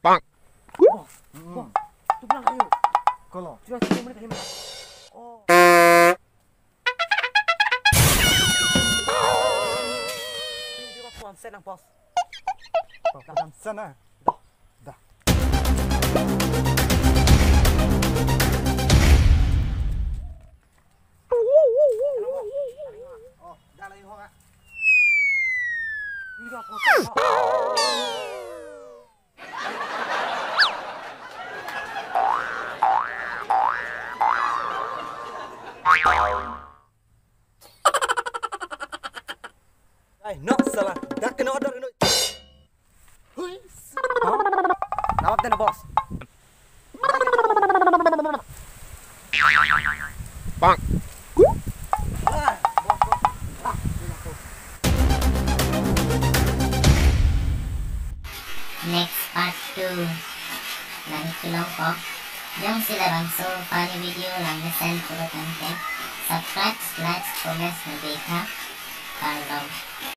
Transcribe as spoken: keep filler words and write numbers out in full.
Bang. Bang. Tuplang kayo. Kolo. Sudah tiga menit kayo. Oh. Ini dia, Bos, konsen, Bos. Bos, konsen, ah. Dah. Dah. Ai, no, salah. Dak kena order, no. Hui. Hah? Nawak den, Bos. Bang. Ah, Bos, Bos. Ah, ini aku. Next part two. Nangchelongkok. Jongsi labangso funny video langmesen pulo tangte, subscribe, like, comments, nang beka. Kardom.